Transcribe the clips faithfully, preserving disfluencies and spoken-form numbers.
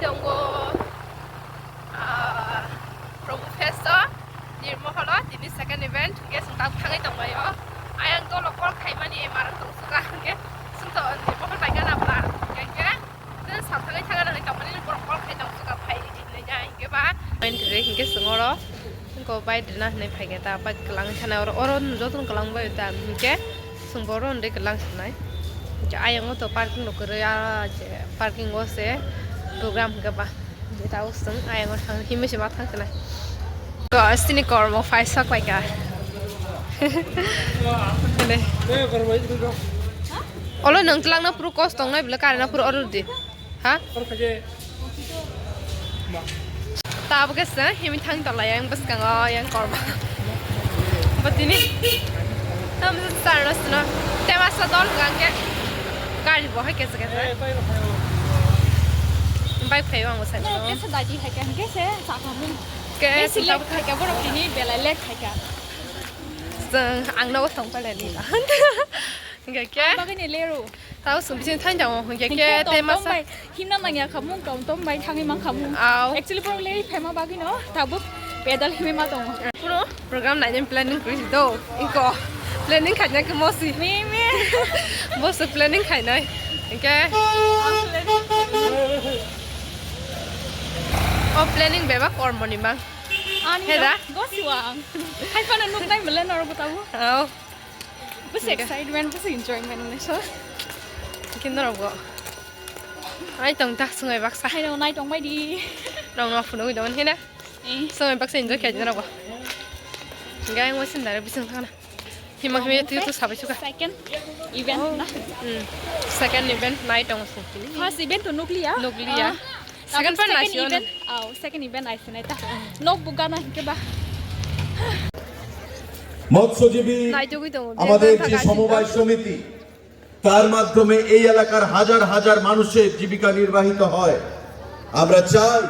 Tongo, ah, Promo Fest o, Nirmohol o, tini second event, hingke chwng tabuk thangwi tonglaio. Ayang dolo call khaimani, emarok tongsuka, hingke chwngto Nirmohol bai gana bwla, hingke, hingke, chwng sal thangwi thangna nangni tongmani, borok call khai tongsuka, phai hinwi ya, hingke ba. Event re, hingke chwng oro, hingke bai rina hinwi phaikhe ta, bai kwlang sana oro, oro jotono kwlang bai ta, hingke chwng boro hwnwi kwlang sanai. Hingke ayang o to parking rok kwrwi, ah, je parking o se program hingke ba. Jeta usung ayang o thang himui se ma thang kena. Ko sini kormo phai sak pai ka. Hene. Olo nang tlang na puru kos tong nai bile kare na puru order di. Ha? Tabuk kesa himui thang tong lai yang bwskango yang kormo. Bo tini. Tam sa ro sino. Te masa dol gang ke. Gari bo hai kesa kesa. Bike phai ang sai. Kesa daji hai kan kesa sa khamu. Ke Kesa lek hai ka borok tini belai lek hai ka. Ang nogo thong pale ni. Hingke ke? Bagwi ni lero. Tao sum bisin thain tao hingke ke Hingke te tom tom masa. Bai himna nangya khamung, tom tom bai thangwi mang khamung. Au. Actually borok leri phaima bagwi no tabuk pedal himwi ma tongo. Puro program nainai planning kuri si do. Iko planning khaina ke mosi. Mi mi. Boso planning khainai. Hingke. O planning bebak kormo ni mang. Ani Heda? Gosiwang. Hai phano nuk nai mele noro butabu. Au. Bus Hingke. Excitement, bus enjoyment ni so. Kinda rogo. Ai tong ta sungai baksa. Hai no nai tong bai di. Rong no phunu dong hena. Eh. Sungai baksa enjoy khai jana rogo. Gai mo sin dare bising thana. Himang himang tu tu sabai suka. Second event Oh. Na. Hmm. Second event nai tong sung kini. First event to nukliya. Nukliya. Ah. Second Second part naisio event, oh, second event aise nai ta. Nok bugana hingke ba. মৎস্যজীবী নাইজগই তো আমাদের যে সমবায় সমিতি, তার মাধ্যমে এই এলাকার হাজার হাজার মানুষের জীবিকা নির্বাহিত হয়। আমরা চাই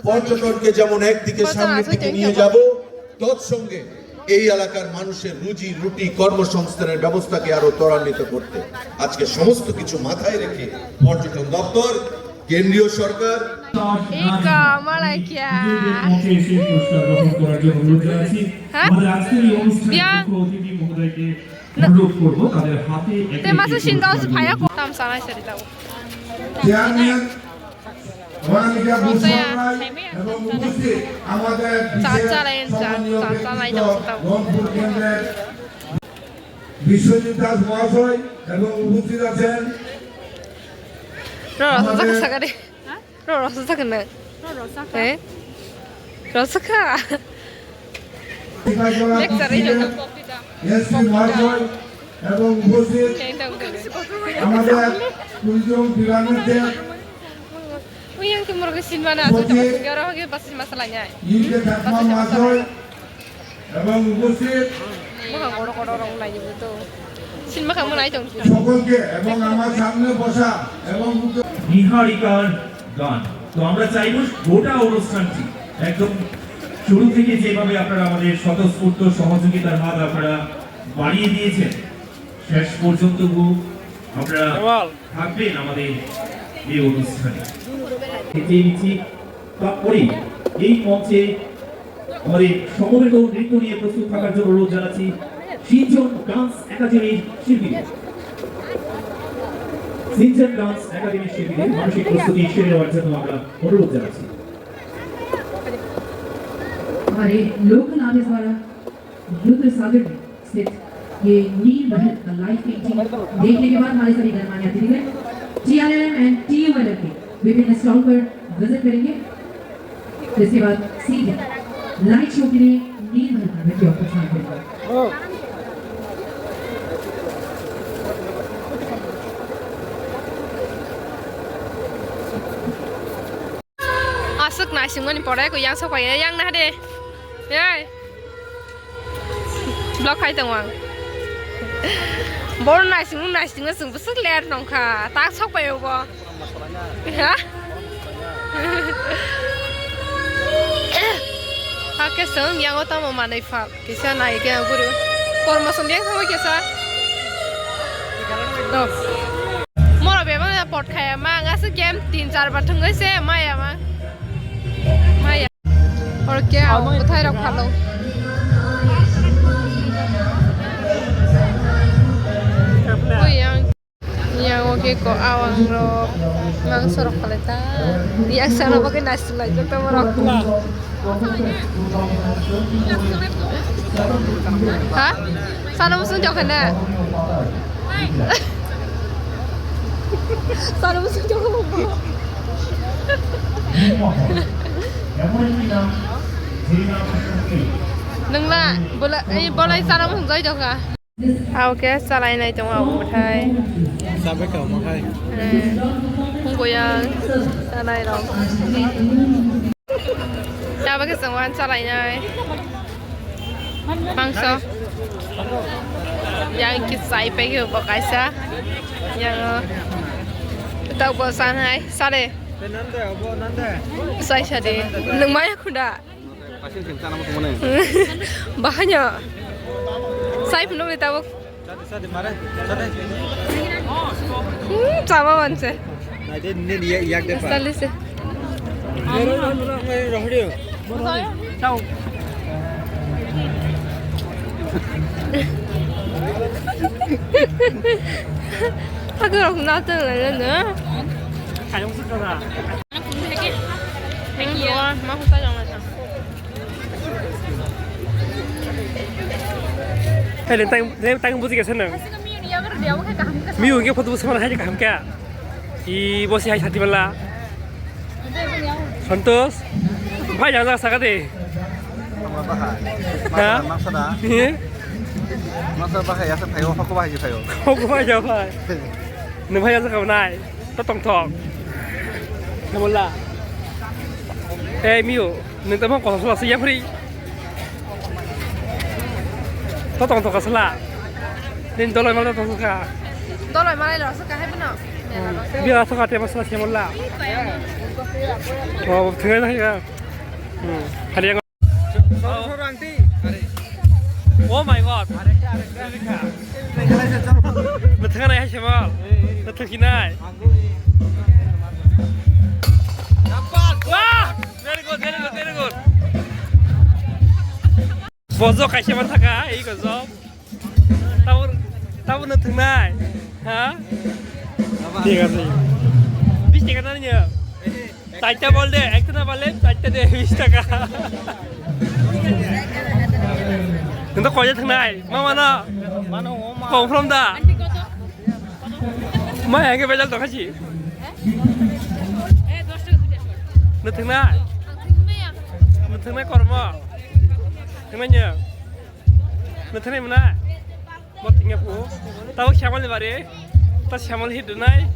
পর্যটনকে যেমন একদিকে সামনের দিকে নিয়ে যাব, তৎসঙ্গে এই এলাকার মানুষের রুজি রুটি কর্মসংস্থানের ব্যবস্থাকে আরো ত্বরান্বিত করতে। আজকে সমস্ত কিছু মাথায় রেখে পর্যটন দপ্তর, কেন্দ্রীয় সরকার এই কা-, মালাই কিয়া? নিজেদের মঞ্চে এসে পুরস্কার গ্রহণ করার জন্য অনুরোধ জানাচ্ছি। হ্যাঁ? আমাদের আজকের এই অনুষ্ঠানের বিয়া? মুখ্য অতিথি মহোদয়কে না। অনুরোধ করব তাদের হাতে একে তে মাসে একে সিন্দাও পুরস্কার সাফায়া তুলে দিন। কো-, তাম সানাই সারি দাও। চেয়ারম্যান অনামিকা ভূষণ রায় এবং উপস্থিত আমাদের চা বিশেষ চালাইন, চা, সম্মানীয় চা চালাই ব্যক্তিত্ব দাও, চা। রংপুর কেন্দ্রের বিশ্বজিৎ দাস মহাশয় এবং উপস্থিত আছেন র, র, আমাদের চা, চা, চা, রে। হ্যাঁ? Ro, ro, sa ka na. Ro, ro, sa ka. Eh? Ro, sa ka. Lecture, eh, ছিলেন এসপি মহাশয় এবং উপস্থিত আমাদের টুরিজম ডিপার্টমেন্টের Uy, yang ke murgi sinma na, tu tak sehingga orang ke pasti masalahnya. UK Chakma মহাশয় এবং উপস্থিত Mokang kotor kotor rok nai bo to. Sinma kang bo nai tong. সকলকে এবং আমার সামনে বসা এবং নিহারিকার গান। তো আমরা চাইব গোটা অনুষ্ঠানটি একদম শুরু থেকে যেভাবে আপনারা আমাদের স্বতঃস্ফূর্ত সহযোগিতার হাত আপনারা বাড়িয়ে দিয়েছেন, শেষ পর্যন্ত আপনারা থাকবেন আমাদের এই অনুষ্ঠানে। এগিয়ে নিচ্ছি। তারপরে এই মঞ্চে আমাদের সমবেত নৃত্য নিয়ে প্রস্তুত থাকার জন্য অনুরোধ জানাচ্ছি সিনজন ডান্স একাডেমির শিল্পীদের। সিনজন ডান্স একাডেমির শিল্পীদের মানসিক প্রস্তুতি সেরে নেওয়ার জন্য আমরা অনুরোধ জানাচ্ছি। हमारे लोक नाट्य द्वारा रुद्र सागर में स्थित ये नील महल का लाइव पेंटिंग देखने के बाद हमारे सभी गणमान्य अतिथिगण टीआरएलएम एंड टीयूएलएम के विभिन्न स्टॉल पर विजिट करेंगे। इसके बाद सीधे लाइट शो के लिए नील महल का नृत्य प्रस्थान करेंगे। Aswk naisingmani pore ko yang sok pai yang na de. Ei. Block khai tongo ang. Bor naising naising na sung bwswk ler nongkha. Tak sok pai bo. Ha? Hake sung yang o tamo manai phal. Kisa nai ke guru. Kormo song yang tamo kisa. No. Moro bebang ya Pot khaya ma, ang aswk game tin char bar thwngwi se maya ma. Maya. Or ke ang bwthai rok phalo. Oi yang. Yang oke ko awang rok. Mangso rok phalai ta. Yang sana bagwi nasik lai jotto borok. Ha? Sana musun jok na? Sana musun jok na? Nung na, bola, eh, bola sana musun jai jok ka? Au ke salai nai tongo, au bwthai. Sabai ka omo hai. Eh, hung goyang, salai rok. Tabuk khe chwng uan chalainai mangso. Yang khe chai paikhe bo kaisa. Yang tabuk bo chanai sale. Chai sadi. Nung maya khunda. Bahanya. Sai phunuk ni tabuk. Hmm, sama manse. Sali se. Aku rok na teng le ne. Kayong su kara. Thank you. Ma huta jong na. Hey, tang, tang buji kesa nang. Miyu ke photo buji mana hai kaham kya? I bosi hai sati bala. Santos. Bhai jang jang saka de. Ha? Masa da. He? Masa bahai asa phayo, hoko bahai phayo. Hoko bahai ya bhai. Nung bhai jang saka nai. To tong thok. Namola. Eh, Miyu, nung tamo kosa sula si yapri. To tong thok sula. Din dolai malai tong thok. Dolai malai lo saka hai bano. Biya saka te masala si mola. Oh, thengai na ya. Hmm. Hari yang Oh my God. Nathang nai hai semal. Nathang kinai. Wah! Very good, very good, very good. Bozo kaisa man thaka, ei bozo. Tabur, tabur nathang nai. Ha? Thik ase. Bis taka na niya. Chaita bol de, ekta na bale, chaita de, bis taka. Nung to koya thangnai, ma mano? Mano, o ma. Confirm da? Ma, henge bejal to khachi. Nung thangnai? Nung thangnai kormo? Thangnai nya? Nung thangnai mana? Mo tingya pu. Tabo khemal ni bare. Ta khemal hit dunai.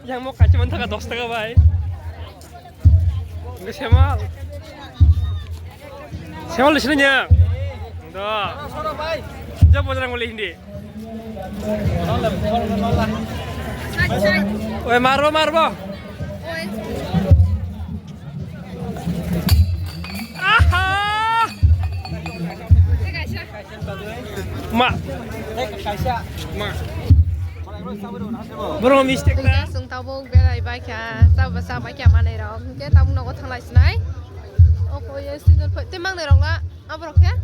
Yang mo kachi man thaka dos taka bai. Nge semal. Semal di sini nya. Do. Jab bojrang boleh hindi. Oi, marbo, marbo. Aha! Ma. Ma. Bro, mistake na. Sung tabuk berai bai kha, tabuk sa bai kha manai rok. Ke tabuk nogo thanglai sinai. O ko ye single point. Te mangnai rok la, aborok khe?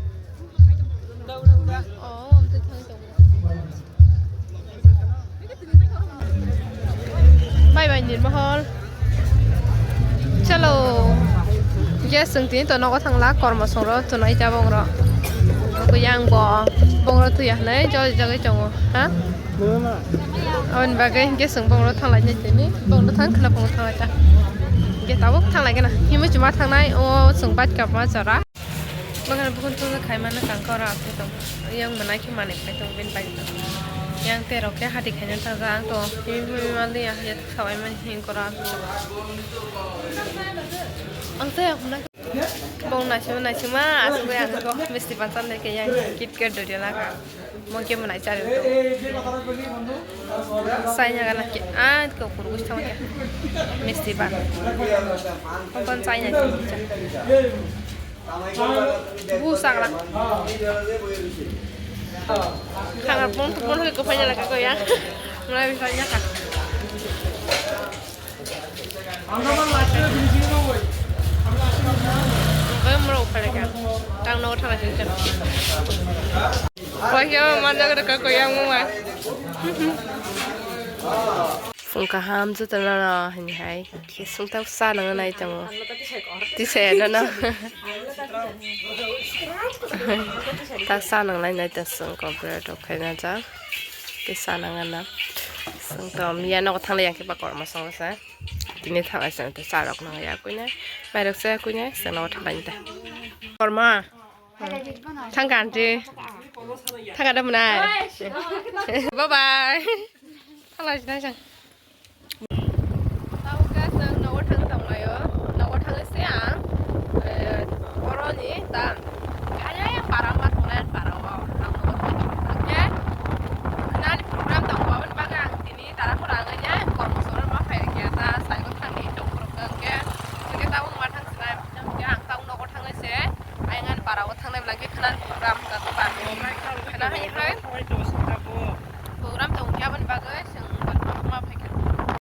Oh, am te thang tong. Bye bye Nirmahal. Chalo. Guys, chwng tini to nogo thangla, kormo songro tunai ta bongrok. Yang bo bongro tuya hwnwi jol jagwi tongo, ha? Aboni bagwi hwnkhe chwng bongro thanglainai tini, bongro thang khwna bongro thanglai ta. Hwnkhe tabuk thanglaigwna. Himwi chuma thangnai, o chwng bike kapma chora. Bakhan bukhun tungsa khaimano kangkha oro aswk tong. Yang mwnai khe manwi khai tong bini bike tong. Yang terok khe hati khaina thangsa ang tong. Himwi himwi manliya, ya thawai mani himkhe oro aswk tong. Ang tei ang hwnna. Bong naisingma naisingma aswk bai ang misti banchan de khe yang KitKat dori laka. Mo khe mwnai chari to. Chai ya gana khe, ah, ko kurgus thang khe. Misti ban. Kon chai ya khe. Bu sakla. Khanga pon pon ko phai ya laka ko ya. Mwnai bi phai ya ka. Bai moro uphalaikha. Tang nogo thangna sini. Koyang manjak rwkha koyang muma. Phung kaham jotono no hini hai. Khe sungta sa nang nai tongo. Tisa no no. Tak sa nang nai nai ta sung ko bread rok khaina jak. Khe sa nang na. Sung to miya nogo thanglai yang khe ba kormo song sa. Tini thanglai sa ta sa rok nang ya kuina. Mai rok sa kuina sa nogo thanglai ta. Korma. Thangka aunty. Thangka da mwnai. Bye bye. Thanglai sinai sang. Tamo khe chwng nogo thang tonglaio. Nogo thangwi se ang, eh, boroni ta. Kaya yang parang ma tongnai parang o. Ang nogo thang tongkhe. Nani program tongbo aboni bagwi ang tini tara khoro ang ya kormo soro ma phai khe ta sai go thangni tong khoro khe. Khe tamo ma thang sinai. Khe ang tamo nogo thangwi se. Ayang ani para o thangnai belai khe khwnani program hwnkha khe ba. Khwna hai hai. Program tong khe aboni bagwi